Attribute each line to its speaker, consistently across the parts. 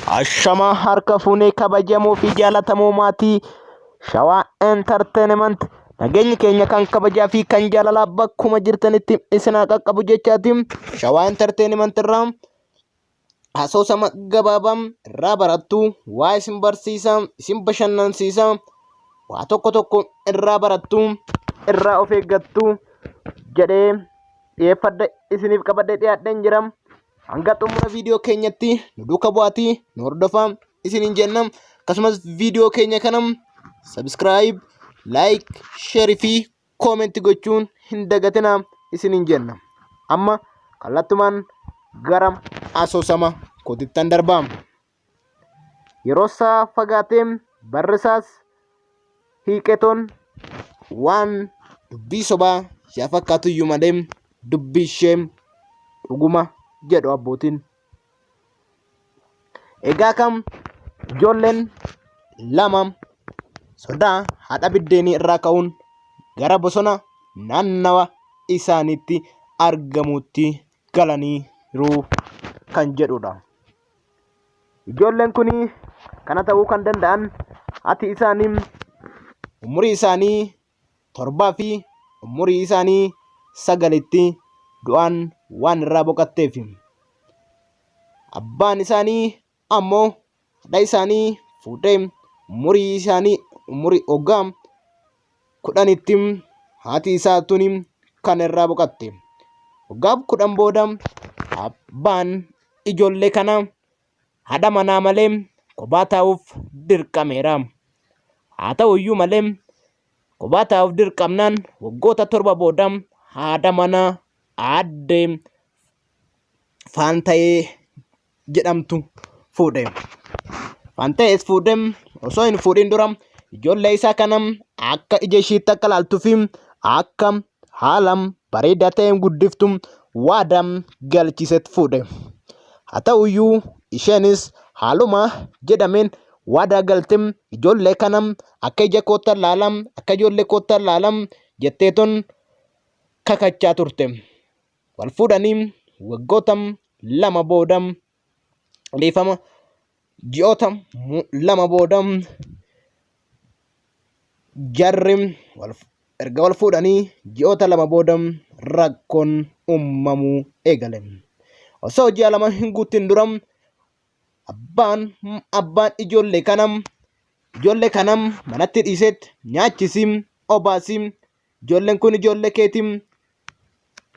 Speaker 1: Ashamaa harka fuunee kabajamoo fi jaalatamoo maatii Shawaa Entertainment nageenyi keenya kan kabajaa fi kan jaalalaa bakkuma jirtanitti isin haa qaqqabu jechaati. Shawaa Entertainment irraa asoosama gabaabaa irraa barattu, waa isin barsiisa, isin bashannansiisa, waa tokko tokko irraa barattu, irraa of eeggattu jedhee dhiyeeffadhe isiniif qabadhee dhiyaadheen jira. Hanga xumura viidiyoo keenyatti nu duuka bu'aatii nu hordofaa isiniin jenna. Akkasumas viidiyoo keenya kana subscribe, like, share fi comment gochuun hin dagatinaa isiniin jenna. Amma kallattumaan gara asoosama kootittan darbaa. Yeroo isaa fagaatee barri isaas hiiqetoon waan dubbii sobaa yaa fakkaatu iyyuu malee dubbii ishee dhuguma jedhu abbootiin. Egaa kam ijoolleen lama sodaa haadha biddeenii irraa ka'uun gara bosona naannawa isaaniitti argamuutti galaniiru kan jedhudha. Ijoolleen kun kana ta'uu kan danda'an haati isaanii umurii isaanii torbaa fi umurii isaanii sagalitti du'aan waan irraa boqatteef. Abbaan isaanii ammoo haadha isaanii fuudhee umurii isaanii umurii waggaa kudhanitti haati isaa tuni kan irraa boqatte. Waggaa 10 booda abbaan ijoollee kana haadha manaa malee kophaa taa'uuf dirqameera. Haa ta'u iyyuu malee kophaa taa'uuf dirqamnaan waggoota 7 booda haadha manaa aadde Faantayee jedhamtu fuudhe. Faantayees fuudhe osoo hin fuudhin dura ijoollee isaa kana akka ija ishiitti akka laaltuu fi akka haala bareedaa ta'een guddiftu waadaa galchiiseet fuudhe. Haa ta'u iyyuu isheenis haaluma jedhameen waadaa galte ijoollee kana akka ija kootti laala akka ijoollee kootti laala jetteeton kakachaa turte. Wal fuudhanii waggoota 2 booda dhiifama ji'oota 2 booda jarri wal erga wal fuudhanii ji'oota 2 booda rakkoon uumamuu eegale. Osoo ji'a 2 hin guutin dura abbaan abbaan ijoollee kana ijoollee kana manatti dhiiseet nyaachisi obaasi ijoolleen kun ijoollee keeti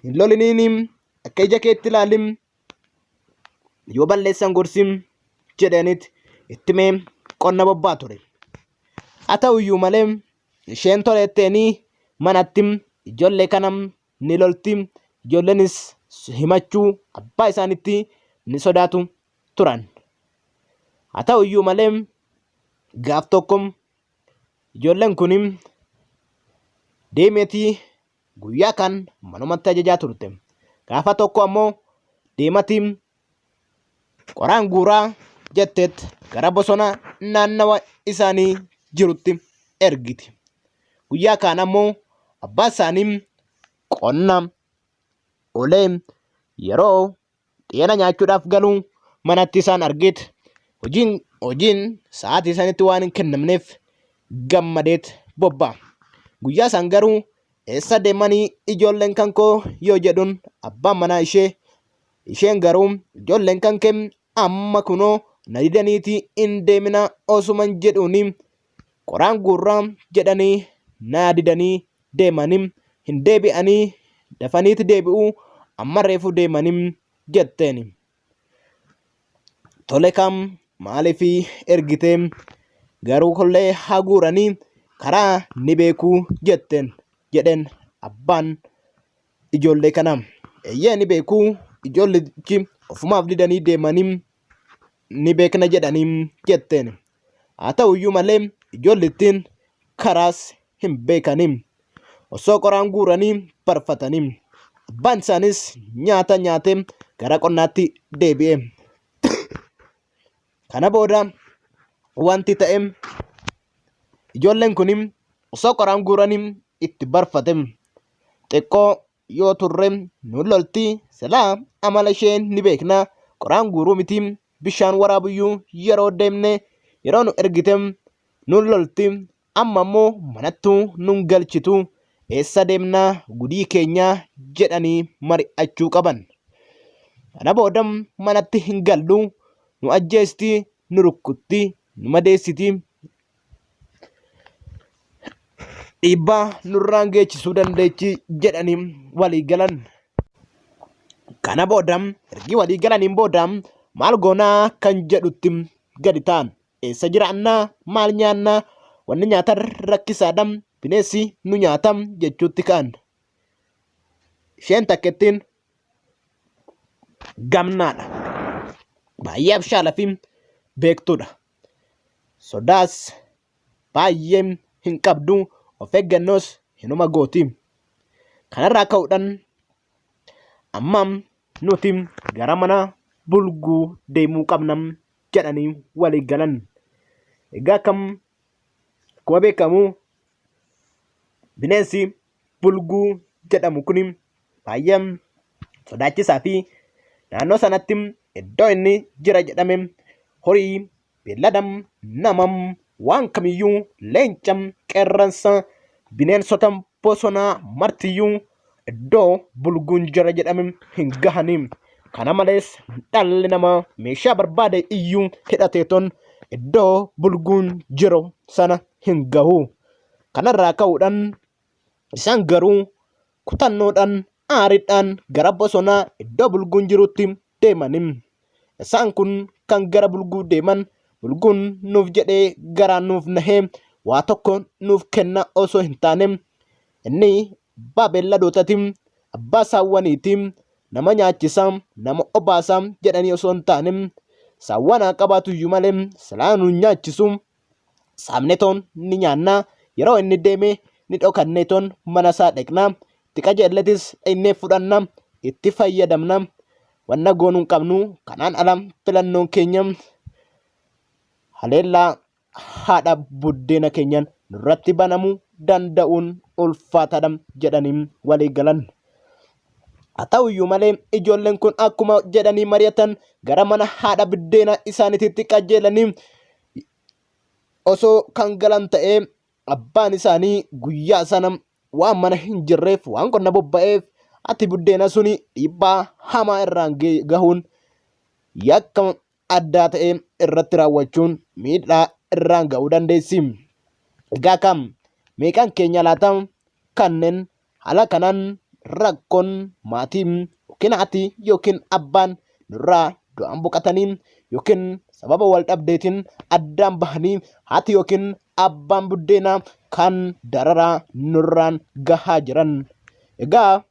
Speaker 1: hin loliniini akka ija keetti ilaali yoo balleessan gorsi jedhaniit itti mee qonna bobbaa ture. Haa ta'u iyyuu malee isheen toleetteenii manatti ijoollee kana ni lolti ijoolleenis himachuu abbaa isaanitti ni sodaatu turan. Haa ta'u iyyuu malee gaaf tokko ijoolleen kun deemeetii guyyaa kan manumatti ajajaa turte. Gaafa tokko ammoo deematii qoraan guuraa jetteet gara bosona naannawa isaanii jirutti ergiti. Guyyaa kaan ammoo abbaa isaanii qonna olee yeroo xeena nyaachuudhaaf galu manatti isaan argeet hojiin hojiin sa'aatii sanitti waan hin kennamneef gammadeet bobba'a. Guyyaa isaan garuu eessa deemanii ijoolleen kan koo yoo jedhuun abbaan manaa ishee isheen garuu ijoolleen kan kee amma kunoo na didaniiti hin deemina osuman jedhuuni qoraan guurraa jedhanii na didanii deemanii hin deebi'anii dafaniiti deebi'uu amma reefu deemanii jetteeni. Tole kam maaliif ergitee garuu kollee haa guuranii karaa ni beekuu jetteen jedheen abbaan ijoollee kanaa. Eeyyee ni beekuu ijoollichi ofumaaf didanii deemanii ni beekna jedhanii jetteen. Haa ta'u iyyuu malee ijoollittiin karaas hin beekanii. Osoo qoraan guuranii barfatanii. Abbaan isaanis nyaata nyaatee gara qonnaatti deebi'e. Kana booda wanti ta'e ijoolleen kun osoo qoraan guuranii itti barfate. Xiqqoo yoo turre nu lolti silaa amala ishee ni beekna qoraan guuruu miti bishaan waraabuyyuu yeroo deemne yeroo nu ergite nun lolti amma immoo manattuu nun galchitu eessa deemnaa gudii keenyaa jedhanii mari'achuu qaban. Kana booda manatti hin gallu nu ajjeesti nu rukkutti nu madeessiti dhiibbaa nurraan geechisuu dandeechi jedhanii walii galan. Kana booda ergi walii galaniin booda maal goonaa kan jedhutti gadi ta'an. Eessa jiraannaa maal nyaannaa wanni nyaatan rakkisaadha bineensi nu nyaata jechuutti ka'an. Isheen takkettiin gamnaadha. Baay'ee abshaala fi beektuudha. Sodaas baay'ee hin qabdu of eeggannoos hinuma gooti. Kanarraa ka'uudhaan amma nuti gara mana bulguu deemuu qabna jedhanii walii galan. Egaa akkam akkuma beekamu bineensi bulguu jedhamu kun baay'ee sodaachisaa fi naannoo sanatti iddoo inni jira jedhame horii, beellada, nama, waan kamiyyuu, leenca, qeerransa, bineensota bosonaa martiyyuu iddoo bulguun jira jedhame hin gahani. Kana malees dhalli namaa meeshaa barbaade iyyuu hidhateeton iddoo bulguun jiru sana hin gahu. Kanarraa ka'uudhaan isaan garuu kutannoodhaan aariidhaan gara bosonaa iddoo bulguun jirutti deemani. Isaan kun kan gara bulguu deeman bulguun nuuf jedhee garaa nuuf nahee waa tokko nuuf kenna osoo hin taane inni abbaa beelladootati, abbaa saawwaniiti, nama nyaachisa, nama obaasa jedhanii osoo hin taane saawwan haa qabaatuyyuu malee silaa nu hin nyaachisu saamnetoon ni nyaanna yeroo inni deeme ni dhokanneetoon mana isaa dhaqna itti qajeelletis dhaynee fudhanna itti fayyadamna wanna goonuu hin qabnu kanaan ala filannoon keenya haleellaa haadha buddeena keenyaan nurratti banamuu danda'uun ulfaataadha jedhanii walii galan. Haa ta'uyyuu malee ijoolleen kun akkuma jedhanii mari'atan gara mana haadha buddeena isaaniititti qajeelanii osoo kan galan ta'ee abbaan isaanii guyyaa sana waan mana hin jirreef waan qonna bobba'eef ati buddeena suni dhiibbaa hamaa irraan gahuun yakka addaa ta'e irratti raawwachuun miidhaa irraan ga'uu dandeessi. Egaa kam meeqaan keenya laata kanneen Haala kanaan rakkoon maatii yookiin haati yookiin abbaan nurraa du'aan boqatanii yookiin sababa wal dhabdeetiin addaan bahanii haati yookiin abbaan buddeenaa kan dararaa nurraan gahaa jiran. Egaa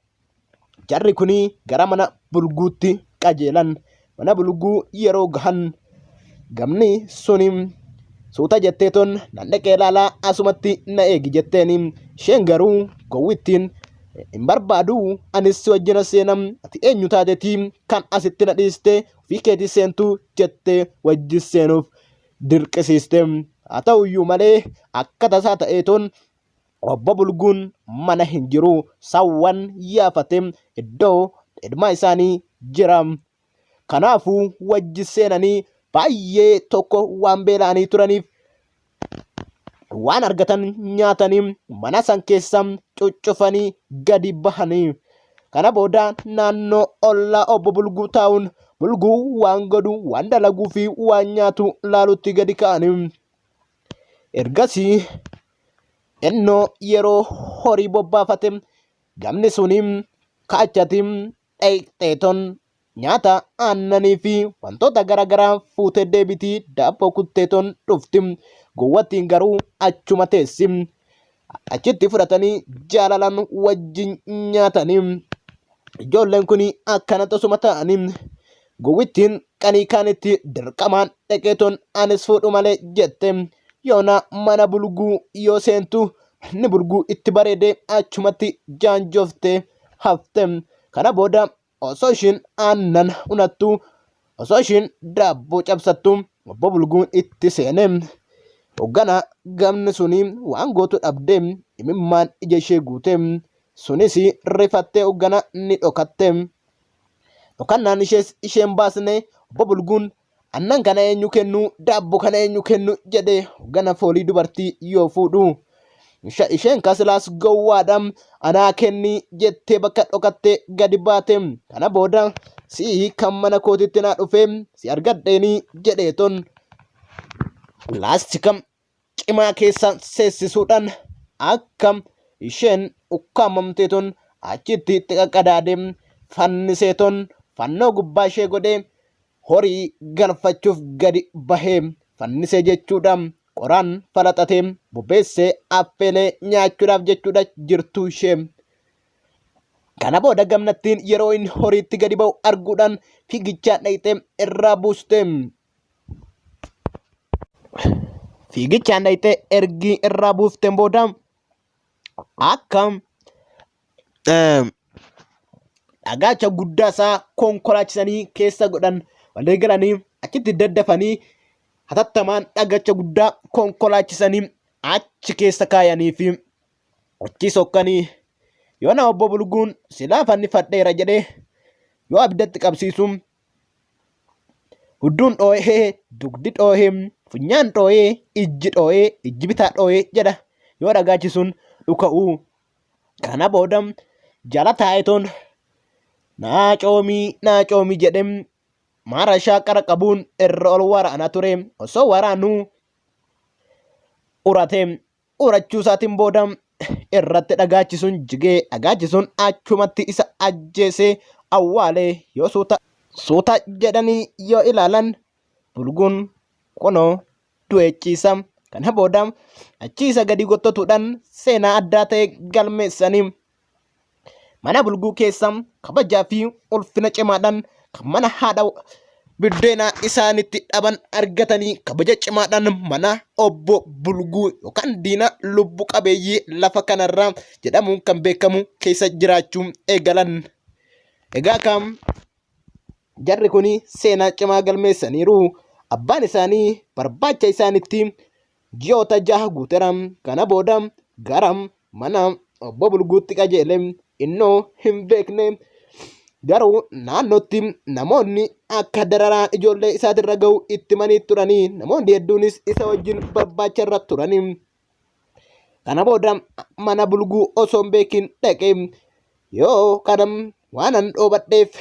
Speaker 1: jarri kun gara mana bulguutti qajeelan. Mana bulguu yeroo gahan gamni suni suuta jetteeton nan dhaqee ilaalaa asumatti na eegi jetteeni. Isheen garuu gowwittiin hin barbaadu anis si wajjina seena ati eenyu taateeti kan asitti na dhiiste ofii keetii seentu jettee wajjin seenuuf dirqisiiste. Haa ta'uyyuu malee akka tasaa ta'eeton Obbo Bulguun mana hin jiru. Sawwan yaafate iddoo dheedmaa isaanii jira. Kanaafuu wajji seenanii baay'ee tokko waan beela'anii turaniif waan argatan nyaatanii mana san keessa cuccufanii gadi bahanii. Kana booda naannoo ollaa obbo Bulguu taa'uun Bulguu waan godhu waan dalaguu fi waan nyaatu laalutti gadi ka'anii. Ergasii innoo yeroo horii bobbaafate gamni suni kaachati dhayxeeton nyaata aannanii fi wantoota garaagaraa fuutee deebitii daabboo kutteeton dhufti. Gowwattiin garuu achuma teessi. Achitti fudhatanii jaalalaan wajjin nyaatanii. Ijoolleen kun akkana tosuma ta'anii gowwittiin qanii kaanitti dirqamaan dhaqeeton anis fuudhu malee jette. Yoona mana bulguu yoo seentu manni bulguu itti bareedee achumatti jaanjoftee hafte. Kana booda osoo ishiin aannan unattu osoo ishiin daabboo cabsattu obbo Bulguun itti seene. Hoggana gamni suni waan gootu dhabdee imimmaan ija ishee guute. Sunis rifattee hoggana ni dhokatte. Dhokannaan ishees isheen baasne obbo Bulguun Annan kana eenyu kennu, daabboo kana eenyu kennu jedhee hoggana foolii dubartii yoo fuudhu. Isheen kasilaas gowwaadha anaa kenni jettee bakka dhokattee gadi baate. Kana booda si'i kan mana kootitti naa dhufe si argadheeni jedheeton laastika cimaa keessa seessisuudhaan akka isheen ukkaamamteeton achitti itti qaqqadaade fanniseeton fannoo gubbaa ishee godhee horii galfachuuf gadi bahee fannisee jechuudha. Qoraan falaxatee bobeessee affeelee nyaachuudhaaf jechuudha jirtuu ishee. Kana booda gamnattiin yeroo inni horiitti gadi ba'u arguudhaan fiigichaan dhaqxee irraa buuste. Fiigichaan dhaqxee ergii irraa buufteen booda akka dhagaacha guddaa isaa konkolaachisanii keessa godhan walii galanii achitti daddafanii hatattamaan dhagacha guddaa konkolaachisanii achi keessa kaayanii fi achi sokkanii yoona obbo Bulguun silaa fannifadheera jedhee yoo abiddatti qabsiisu Hudduun dhoohee, dugdi dhoohee, funyaan dhoohee, ijji dhoohee, ijji bitaa dhoohee jedha yoo dhagaachi sun dhuka'u. Kana booda jala taa'etoon naa coomii naa coomii jedhee maarashaa qara qabuun irra ol waraana ture. Osoo waraanuu urate Urachuu isaatiin booda irratti dhagaachi sun jigee dhagaachi sun achumatti isa ajjeesee awwaale yoo suuta suuta jedhanii yoo ilaalan bulguun kunoo du'ee ciisa. Kana booda achi isa gadi gottotuudhaan seenaa addaa ta'e galmeessanii Mana bulguu keessa kabajaa fi ulfina cimaadhaan kan mana haadha biddeenaa isaanitti dhaban argatanii kabaja cimaadhaan mana obbo Bulguu yookaan diina lubbu qabeeyyii lafa kanarraa jedhamuun kan beekamu keessa jiraachuu eegalan. Egaa kam jarri kun seenaa cimaa galmeessaniiru. Abbaan isaanii barbaacha isaanitti Ji'oota jaha guutera. Kana booda gara mana obbo Bulguutti qajeele. Innoo hin beekne. Garuu naannootti namoonni akka dararaan ijoollee isaatirra gahu itti himanii turanii namoonni hedduunis isa wajjin barbaacha irra turanii. Kana booda mana bulguu osoo hin beekin dhaqe. Yoo kana waanan dhoobadheef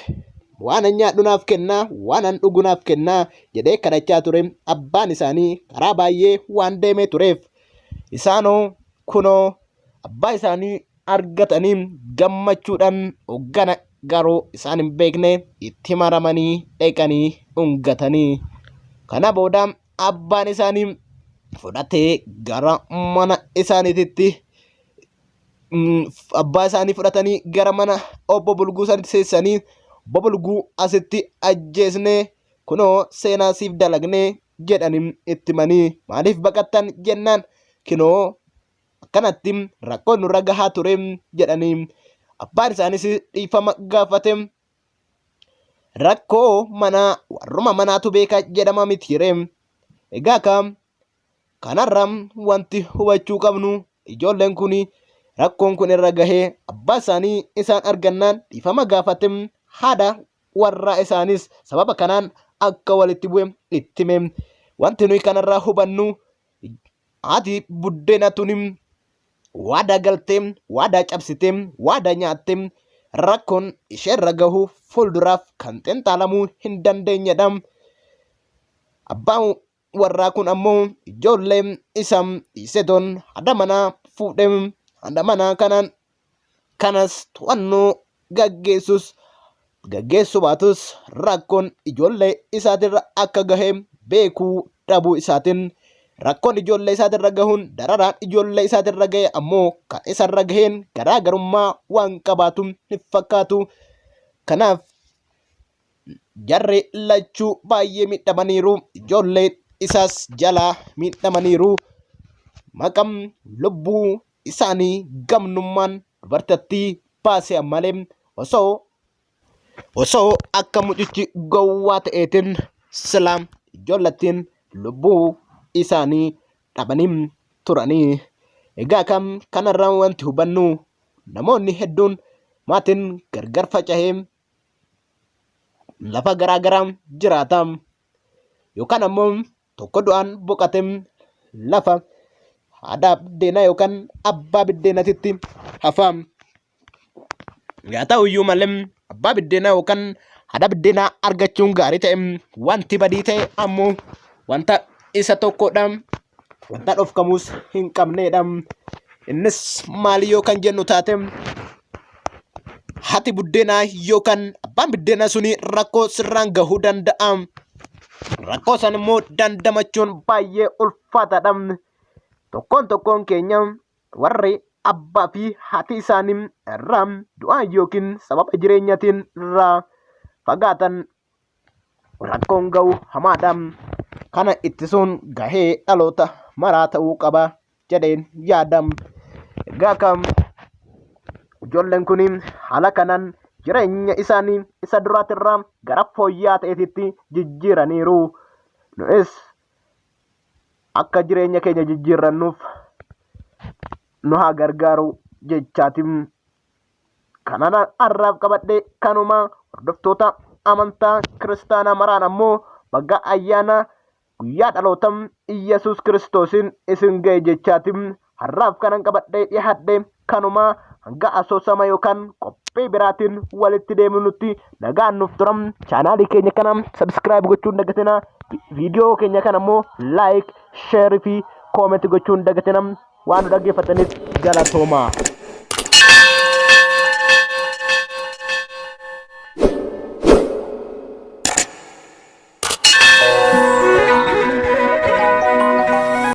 Speaker 1: waanan nyaadhu naaf kennaa, waanan dhugu naaf kennaa jedhee kadhachaa ture. Abbaan isaanii karaa baay'ee waan deemee tureef isaanoo kunoo abbaa isaanii argatanii gammachuudhaan hoggana garuu isaan hin beekne itti maramanii dhaqanii dhungatanii. Kana booda abbaan isaanii fudhatee gara mana isaaniititti abbaa isaanii fudhatanii gara mana obbo Bulguu sanitti seessanii obbo Bulguu asitti ajjeesnee kunoo seenaa siif dalagnee jedhanii itti himanii maaliif baqattan jennaan kinoo akkanatti rakkoon nurra gahaa ture jedhanii abbaan isaaniis dhiifama gaafate. Rakkoo manaa warruma manaatu beeka jedhama mitiire. Egaa kaa Kanarra wanti hubachuu qabnu ijoolleen kun rakkoon kun irra gahee abbaa isaanii isaan argannaan dhiifama gaafate haadha warraa isaanis sababa kanaan akka walitti bu'e itti hime. Wanti nuyi kanarraa hubannu haati buddeena tuni waadaa galtee, waadaa cabsitee, waadaa nyaattee rakkoon isheerra gahu fuulduraaf kan xinxaalamuu hin dandeenyedha. Abbaan warraa kun ammoo ijoollee isa dhiisetoon haadha manaa fuudhe. Haadha manaa kanaan kanas to'annoo gaggeessus gaggeessuu baatus rakkoon ijoollee isaatirra akka gahe beekuu dhabuu isaatiin rakkoon ijoollee isaatirra gahuun dararaan ijoollee isaatirra gahe ammoo kan isarra gaheen garaagarummaa waan qabaatu hin fakkaatu. Kanaaf Jarri lachuu baay'ee miidhamaniiru. Ijoollee isaas jalaa miidhamaniiru. Maqam lubbuu isaanii gamnummaan dubartittii baase malee osoo osoo akka mucichi gowwaa ta'eetiin silaa ijoollattiin lubbuu isaanii dhabanii turanii. Egaa kam kanarraa wanti hubannu namoonni hedduun maatiin gargar faca'ee lafa garaa garaa jiraata. yookaan ammoo tokko du'aan boqate lafa haadha biddeenaa yookaan abbaa biddeenatitti hafa. Yaa ta'u iyyuu malee abbaa biddeenaa yookaan haadha biddeenaa argachuun gaarii ta'e wanti badii ta'e ammoo wanta isa tokkodha. Wanta dhofkamuus hin qabneedha. Innis maali yoo kan jennu taate haati buddeenaa yookaan abbaan biddeenaa suni rakkoo sirraan gahuu danda'a. Rakkoo san immoo dandamachuun baay'ee ulfaataadha. Tokkoon tokkoon keenya warri abbaa fi haati isaanii irraa du'aan yookiin sababa jireenyatiin irraa fagaatan rakkoon ga'u hamaadha. Kana ittisuun gahee dhaloota maraa ta'uu qaba jedheen yaada. Egaa kam ijoolleen kun haala kanaan jireenya isaanii isa duraatirraa gara fooyya'aa ta'eetitti jijjiiraniiru. Nu'is akka jireenya keenya jijjiirrannuuf nu haa gargaaru jechaatiin kanan har'aaf qabadhe kanuma. Hordoftoota amantaa kiristaanaa maraan ammoo baga ayyaana guyyaa dhaloota Iyyasuus Kiristoosiin isin ga'e jechaatiin har'aaf kanan qabadhee dhiyaadhe kanuma. Hanga asoosama yookaan qophii biraatiin walitti deebinutti nagaan nuuf turam. Chaanaalii keenya kana subscribe gochuun dagatina. Viidiyoo keenya kana immoo like, share fi comment gochuun dagatina. Waan nu dhaggeeffataniif galatoomaa.